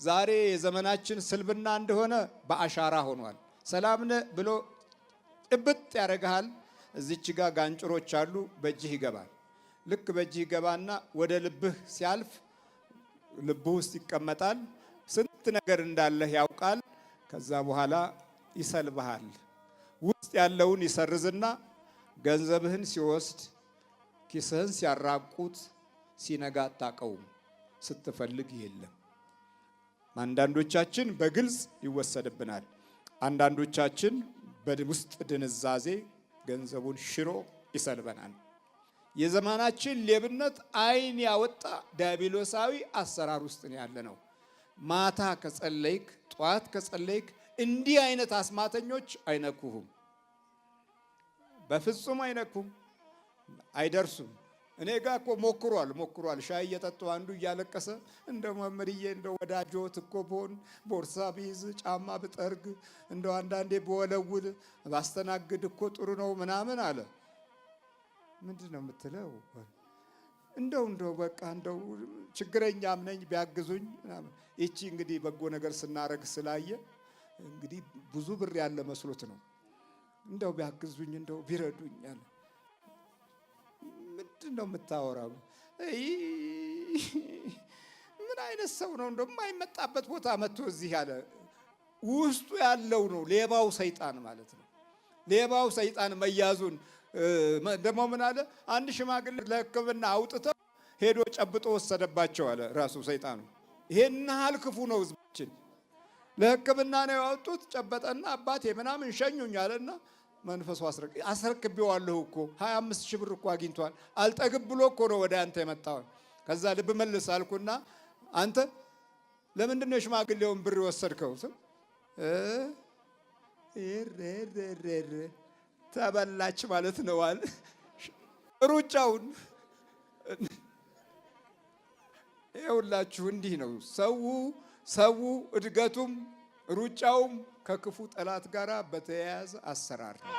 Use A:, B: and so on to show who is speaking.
A: ዛሬ የዘመናችን ስልብና እንደሆነ በአሻራ ሆኗል። ሰላም ነህ ብሎ ጭብጥ ያደርግሃል። እዚች ጋ ጋንጭሮች አሉ፣ በእጅህ ይገባል። ልክ በእጅህ ይገባና ወደ ልብህ ሲያልፍ ልብህ ውስጥ ይቀመጣል። ስንት ነገር እንዳለህ ያውቃል። ከዛ በኋላ ይሰልብሃል። ውስጥ ያለውን ይሰርዝና ገንዘብህን ሲወስድ፣ ኪስህን ሲያራቁት፣ ሲነጋ አታውቀውም። ስትፈልግ የለም። አንዳንዶቻችን በግልጽ ይወሰድብናል። አንዳንዶቻችን በውስጥ ድንዛዜ ገንዘቡን ሽሮ ይሰልበናል። የዘመናችን ሌብነት ዓይን ያወጣ ዲያብሎሳዊ አሰራር ውስጥ ነው ያለ ነው። ማታ ከጸለይክ፣ ጠዋት ከጸለይክ እንዲህ አይነት አስማተኞች አይነኩህም። በፍጹም አይነኩም፣ አይደርሱም። እኔ ጋ እኮ ሞክሯል ሞክሯል። ሻይ እየጠጡ አንዱ እያለቀሰ እንደ መምህርዬ፣ እንደ ወዳጆት እኮ ብሆን፣ ቦርሳ ብይዝ፣ ጫማ ብጠርግ፣ እንደው አንዳንዴ ብወለውል፣ ባስተናግድ እኮ ጥሩ ነው ምናምን አለ። ምንድን ነው የምትለው? እንደው በቃ እንደው ችግረኛም ነኝ፣ ቢያግዙኝ ምናምን። ይቺ እንግዲህ በጎ ነገር ስናረግ ስላየ እንግዲህ ብዙ ብር ያለ መስሎት ነው። እንደው ቢያግዙኝ፣ እንደው ቢረዱኝ አለ። ምንድን ነው የምታወራው? ምን አይነት ሰው ነው? እንደው የማይመጣበት ቦታ መጥቶ እዚህ ያለ ውስጡ ያለው ነው ሌባው ሰይጣን ማለት ነው። ሌባው ሰይጣን መያዙን ደግሞ ምን አለ? አንድ ሽማግሌ ለሕክምና አውጥተው ሄዶ ጨብጦ ወሰደባቸው አለ ራሱ ሰይጣኑ። ይሄን ያህል ክፉ ነው ህዝባችን። ለሕክምና ነው ያወጡት። ጨበጠና አባቴ ምናምን ሸኙኝ አለና መንፈሱ አስረክቤዋለሁ እኮ፣ 25 ሺህ ብር እኮ አግኝቷል። አልጠግብ ብሎ እኮ ነው ወደ አንተ የመጣው። ከዛ ልብ መልስ አልኩና አንተ ለምንድን ነው የሽማግሌውን ብር የወሰድከው? ተበላች ማለት ነው አለ። ሩጫውን ይኸውላችሁ እንዲህ ነው ሰው ሰው እድገቱም ሩጫውም ከክፉ ጠላት ጋር በተያያዘ አሰራር ነው።